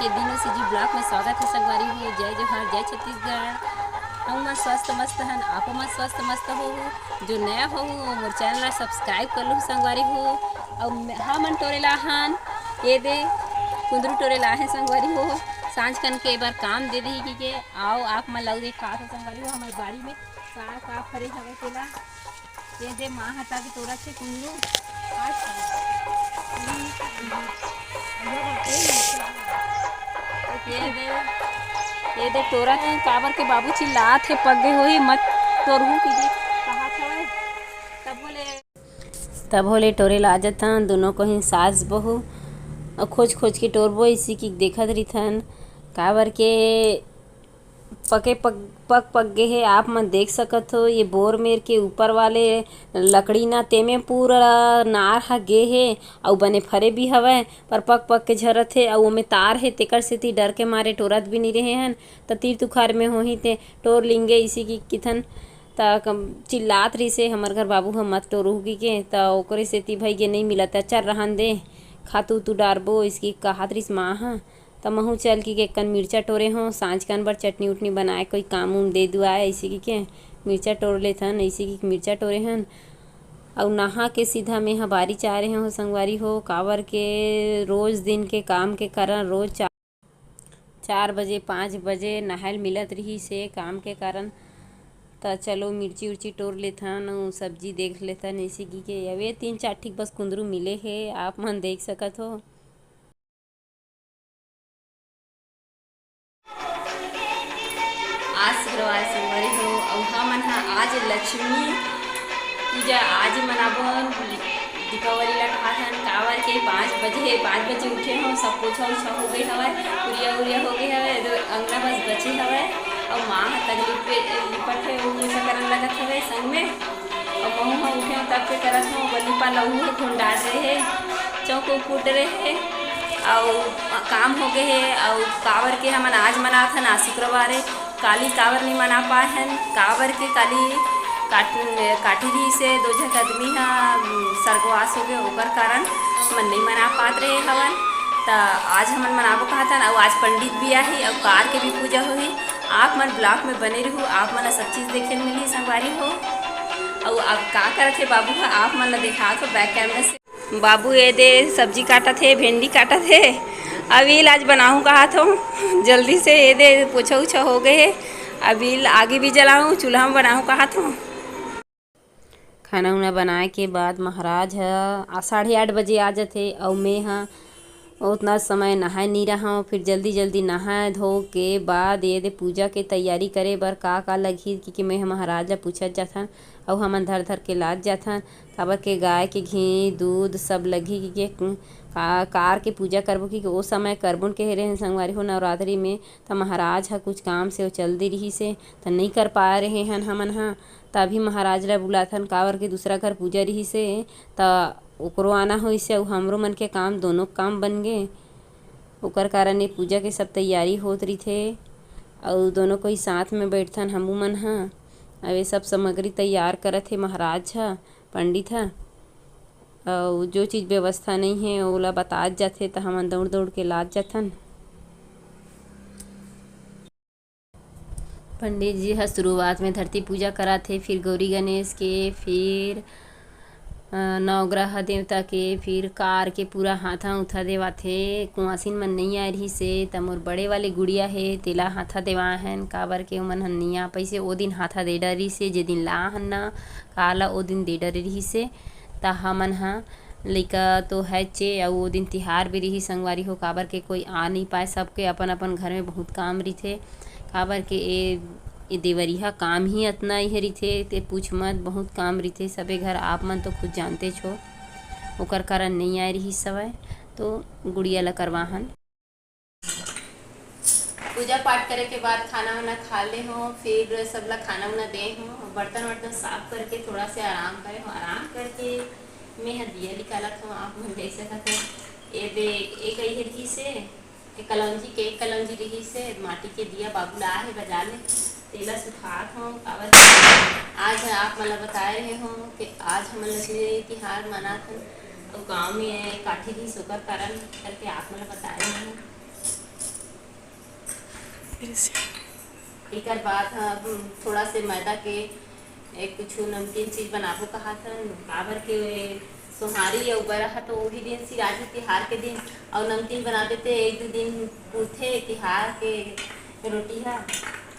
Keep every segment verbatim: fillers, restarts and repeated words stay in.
ये दिनों CG blog में स्वागत है संगवारी हो। जय जोहार, जय छत्तीसगढ़। हम मन स्वस्थ मस्त हन, आप मन स्वस्थ मस्त हो। जो नया हो, वो मोर चैनल ला सब्सक्राइब कर लो संगवारी हो। और मैं- हमन टोरे ला हन, ये दे कुंदरू टोरे ला है संगवारी हो। सांझ कन के एक बार काम दे दी कि के आओ, आप मन लाऊ देखा हो संगवारी हो हमारे बाड़ी में। का का फरे हवे तेला। ये दे माँ ह तक तोरा छे कुल्लू। आज ये दे, ये दे टोरा है, काबर के बाबू चिल्लात हे, पग्गे होही, मत टोरहू की दे, कहा था। तब बोले तब होले टोरे ला जथन, दोनों को ही सास बहू, अउ खोज खोज के टोरबो, इसी की देखत रिथन, काबर के पके पक, पक पक गे हे। आप मन देख सकत हो, ये बोर मेर के ऊपर वाले लकड़ी ना, तेमे पूरा नार ह गे हे, अउ बने फरे भी हवय, पर पक पक के झरत हे, अउ ओमे तार हे, तेकर सेती डर के मारे टोरत भी नी रहे हन। त तीर तुखार में होही ते टोर लिंगे, इसी की किथन। त कम, चिल्लात रहिसे, "हमर घर बाबू ह मत टोरहू," की के, त ओकरे सेती भई गे, "नई मिलत, चल रहन दे, खातू उतू डारबो," इसकी कहत रहिस माँ ह। त महूँ चल की के कन मिर्चा टोरे हों, सांझ कन बर चटनी उटनी बनाए, कोई काम उम दे दुआए, अइसे की के मिर्चा टोर लेथन, अइसे की मिर्चा टोरे हन। अउ नहा के सीधा में ह बारी चारे हों संगवारी हो, काबर के रोज दिन के काम के कारण रोज चा-, चार बजे, पाँच बजे नहायल मिलत रहिसे काम के कारण। त चलो मिर्ची उर्ची टोर लेथन, अउ सब्जी देख लेथन, अइसे की के अवे तीन चार ठीक बस कुंदरू मिले हे, आप मन देख सकत हो। आज शुक्रवार संगवारी हो, अउ हमन ह आज लक्ष्मी पूजा आज मनाबो। दीपावली ला कहाथन, काबर के पाँच बजे, पाँच बजे उठे हो, सब पोछा उछा हो गए हवय, उरिया उरिया हो गए हवय, दो अंगना बस बचे हवय, अउ माँ ह तक लिपे, लिपट हे, वो पोछा करन लगत हवय संग में। अउ महू ह उठे हो, तब के करत हो, बल्ली पाला उहे धुन डाल रहे हे, चौक उकुट रहे हे, अउ काम हो गए हे, अउ काबर के हमन आज मनाथन, आज शुक्रवार हे, काली काबर नहीं मना पाए हन, काबर के काली काट-, काटी रहिसे दो झक आदमी ह, उम, स्वर्गवास हो गए, ओकर कारण हमन नहीं मना पात रहे हवन। त आज हमन मनाबो कहत हन, अउ आज पंडित भी आही, अउ कार के भी पूजा होही। आप मन ब्लॉग में बने रहू, आप मन ला सब चीज देखे ल मिलही संगवारी हो। अउ अब का करत हे बाबू ह, आप मन ला देखात हो बैक कैमरा से। बाबू ए दे सब्जी काटत हे, भेंडी काटत हे। अभी ल आज बनाहूँ कहत हो, जल्दी से ए दे पोछा उछा हो गए हे। अभी ल आगी भी जलाहूँ, चूल्हा में बनाहूँ कहत हो। खाना उना बनाए के बाद महाराज ह आ, साढ़े आठ बजे आ जथे, अउ मैं ह उतना समय नहाए नी रहंव। फिर जल्दी जल्दी नहाए धो के बाद ये दे पूजा के तैयारी करे बर का का लगही कि, कि मैं ह महाराज ला पूछत जाथन, अउ हमन धर धर के लात जाथन, काबर के गाय के घी दूध सब लगही कि, कि का, कार के पूजा करबो कि, कि ओ समय करबो न कहे रहे संगवारी हो नवरात्रि में। त महाराज ह कुछ काम से ओ चल दे रिहिस हे, त नइ कर पाए रहे हन हमन ह। त अभी महाराज ला बुलाथन, काबर के दूसरा घर पूजा रिहिस हे, त ओकरो आना होइस हे, अउ हमरो मन के काम, दोनों काम बन गे। ओकर कारण ये पूजा के सब तैयारी होत रिथे, अउ दोनों कोई साथ में बैठथन हमू मन ह। अब ये सब सामग्री तैयार करत हे महाराज ह, पंडित ह। अउ जो चीज व्यवस्था नइ हे, ओला बतात जाथे, त हमन दौड़ दौड़ के लात जाथन। पंडित जी ह शुरुआत में धरती पूजा कराथे, फिर गौरी गणेश के, फिर, अ, नवग्रह देवता के, फिर कार के पूरा हाथा उथा देवाथे। कुंवासिन मन नइ आए रिहिस हे, त मोर बड़े वाले गुड़िया हे, तेला हाथा देवाए हन, काबर के ओमन ह नइ आ पाइस हे। ओ दिन हाथा दे डरिस हे, जे दिन ला हन ना, कार ला ओ दिन दे डरे रिहिस हे। त हमन ह लइका तो हयचे, अउ ओ दिन तिहार भी रिहिस संगवारी हो, काबर के कोई आ नइ पाए, सबके अपन अपन घर में बहुत काम रिथे। काबर के ए, ए देवरिहा काम ही अतना इहे रिथे, ते पूछ मत, बहुत काम रिथे सबे घर, आप मन तो खुद जानतेच हो। ओकर कारण नइ आए रिहिस हवय, तो गुड़िया ला करवाहन। पूजा पाठ करे के बाद खाना वाना खा ले हो, फिर सब ला खाना वाना दे हो, बर्तन वर्तन साफ करके थोड़ा से आराम करे हो। आराम करके मैं ह दिया निकालत हो, आप मन देख सकत हो। ए दे, एक अइहे रिहिस हे, एक कलौंजी के, एक कलौंजी रिहिस हे, माटी के दिया बाबू ला आहे बाजार ले, तेला सुखात हो। काबर आज आप मन ला बताए रहे हो कि आज हमन लक्ष्मी तिहार मनात हन, अउ गाँव में काठी रिहिस, ओकर कारण करके आप मन ला बताए रहे हो। एकर बाद हम थोड़ा से मैदा के एक कुछ नमकीन चीज बनाबो कहत हन, काबर के सोहारी अउ बरहा तो वही दिन सिराही तिहार के दिन, अउ नमकीन बनाबे ते एक दू दिन पुरथे तिहार के रोटी हा,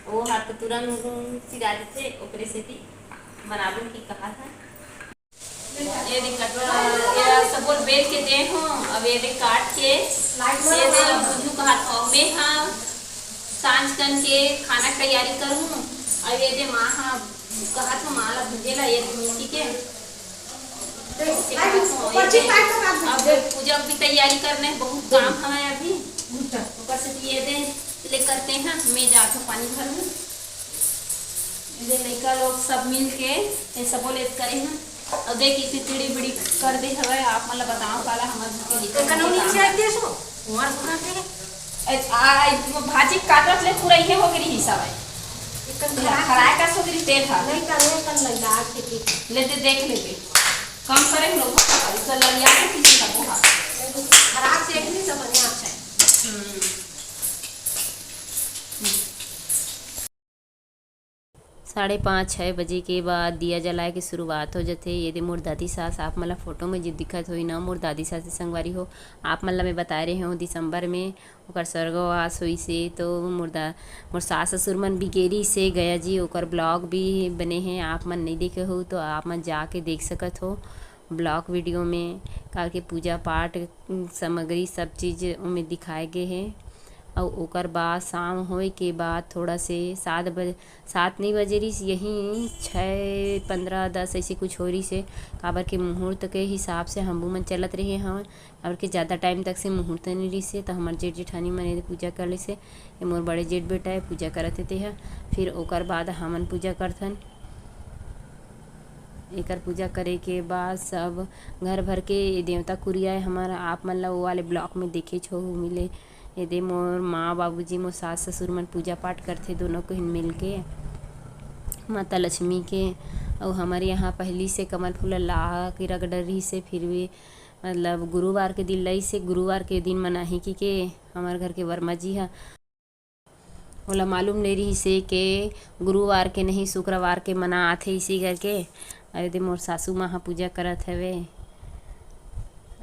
वो हा तो तुरंत सिरा देथे, ओकरे सेती बनाबो की कहत हन। ये दे कटवा, ये सबो बेल के दे हो, अब ये दे काट के, ये दे अब बुझू कहत हो। मैं हा सांझ कन के खाना के तैयारी करूँ, अब ये दे माँ हा कहत हो, माँ ला भूंजे ला, ये दे मिर्ची के। ओके, कहत हो, ये दे, अब पूजा की तैयारी करना है, बहुत काम हवे अभी। ऊपर से ये दे ले करते हैं, मैं जात हूँ पानी भर लूँ। ये लइका लोग सब मिल के ये सबो ले करे हैं। अब देख, इतनी टिड़ी बिड़ी कर दे हवे, आप मन ला बताओ काला हमर घर के लइका एकर मन के नीचे काम। आते सो, वहाँ सुना के। ए, आ, आ, भाजी काटत ले पूरा इहे हो गई हिस्सा है। एकर पूरा खराब। फ्राई का सो गई तेल है। नहीं, तने एकर लगा के ठीक। ले दे, देख ले दे। कम करे हम लोग, इसका ललिया के पीछे का पोहा। खराब से एक नहीं तो बढ़िया अच्छा है। हम्म। साढ़े पाँच, छः बजे के बाद दिया जलाए के शुरुआत हो जथे। ये दे मोर दादी सास, आप मन ला फोटो में जो दिखत होई ना, मोर दादी सास के संगवारी हो, आप मन ला मैं बताए रहे हूँ दिसंबर में ओकर स्वर्गवास होइस हे, तो मोर दा-, मोर सास ससुर मन भी गे रिहिस हे गया जी, ओकर ब्लॉग भी बने हे, आप मन नहीं देखे हो तो आप मन जाके देख सकत हो ब्लॉग वीडियो में, काबर के पूजा पाठ सामग्री सब चीज ओमे दिखाए गे हे। अउ ओकर बाद शाम होए के बाद थोड़ा से सात बजे, सात नहीं बजे रिहिस, यही छः पन्द्रह, दस ऐसे कुछ हो रिहिस हे, काबर के मुहूर्त के हिसाब से हमू मन चलत रहे हवन, काबर के ज़्यादा टाइम तक से मुहूर्त नहीं रिहिस हे, तो हमर जेठ जेठानी मन एदे पूजा कर लिस हे। ये मोर बड़े जेठ बेटा है, पूजा करत हे तेहा। फिर ओकर बाद हमन पूजा करथन। एकर पूजा करे के बाद सब घर भर के देवता कुरिया है हमर, आप मन ला वो वाले ब्लॉग में देखे छो मिले। एदे मोर माँ बाबूजी, मोर सास ससुर मन पूजा पाठ करथे दोनों को हिन मिल के माता लक्ष्मी के। अउ हमर यहाँ पहली से कमल फूल ला के रगड़ रहिस हे, फिर भी मतलब गुरुवार के दिन लइस हे, गुरुवार के दिन मनाही कि के हमर घर के वर्मा जी ह। ओला मालूम नइ रिहिस हे के गुरुवार के नहीं, शुक्रवार के मना आथे इसी करके। अरे दे, मोर सासू माँ ह पूजा करत हवे।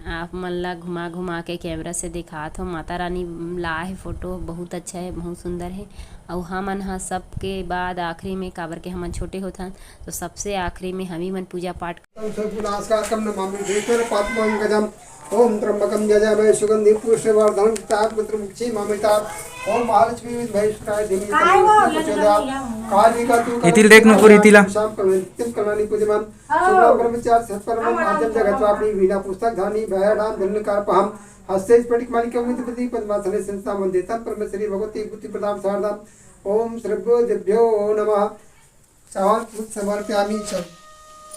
आप मन ला घुमा घुमा के कैमरा से दिखात हो। माता रानी ला हे फोटो, बहुत अच्छा है, बहुत सुंदर है। अउ हमन ह सबके बाद आखिरी में, काबर के हमन छोटे होथन, तो सबसे आखिरी में हमी मन पूजा पाठ। सर्वनाशकारकं नमामि भीष्मं पातुमहं गजम्। ओम त्र्यंबकं यजामहे सुगंधिं पुष्टिवर्धनम्। ताप पुत्र मुक्षी मामिताप। ओम महालक्ष्मी विद्महे सुकाय धीमहि। काय हो? तन्नो प्रचोदयात्। कालिका तु इतिल देख नु पूरी तिला। शाम कलम नित्यं कल्याणी पूजमान। हाँ। शुक्लां ब्रह्मचारी सत्परमं आद्यं जगत्वापि वीणा पुस्तक धानी भयाडां धन्यकारपहम। हस्ते स्फटिक माणिक्यं मुद्रितं पद्मासने संस्थां वंदितं परमेश्वरी भगवती बुद्धि प्रदान शारदाम। ओम श्री गुरुभ्यो नमः। चावल दूध समर्पयामी। चल,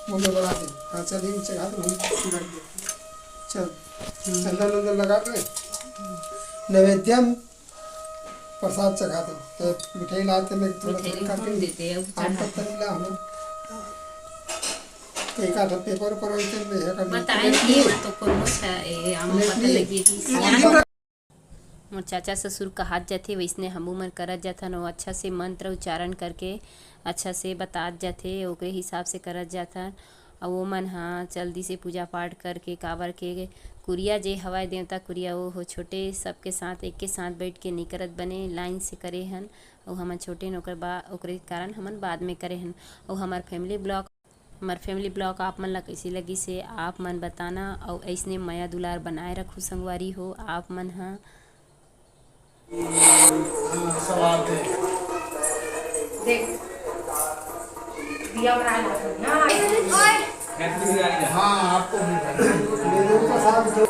मम्मी बना दे। हाँ, चल, यहीं चढ़ा दे, वहीं रख दे। चल, चंदन वंदन लगा के नैवेद्यम प्रसाद चढ़ा दे। तो मिठाई लाते में थोड़ा मिठाई थोड़ा कौन काट देते हैं? आम पत्ता मिला हमें। तो एक आधा पेपर पर वैसे में है कर बताएं कि ये तो कौन सा है, आम पत्ता लगी थी। मोर चाचा ससुर कहात जाथे, वइसने हमू मन करत जाथन। अउ अच्छा से मंत्र उच्चारण करके अच्छा से बतात जाथे, ओकरे हिसाब से करत जाथन। अउ ओमन ह जल्दी से पूजा पाठ करके, काबर के कुरिया जे हवय देवता कुरिया, ओ हो छोटे सबके साथ एक के साथ बैठ के नइ करत बने, लाइन से करे हन। अउ हमन छोटे न ओकर बा-, ओकरे कारण हमन बाद में करे हन। अउ हमर फैमिली ब्लॉग हमर फैमिली ब्लॉग आप मन ला कइसे लगिस हे, आप मन बताना, अउ अइसने मया दुलार बनाए रखू संगवारी हो आप मन ह। देख, दिया बना लो। हाँ। हाँ, आपको भी। मेरे प्रसाद जो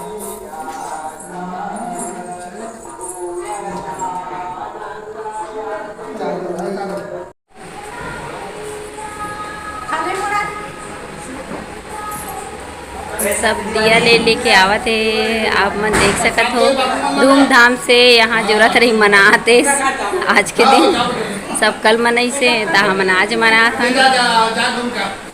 सब दिया ले लेके आवत हे, आप मन देख सकत हो। धूमधाम से यहाँ जोरत रही मनात हे आज के दिन। सब कल मनइस हे, त हमन आज मनात हन।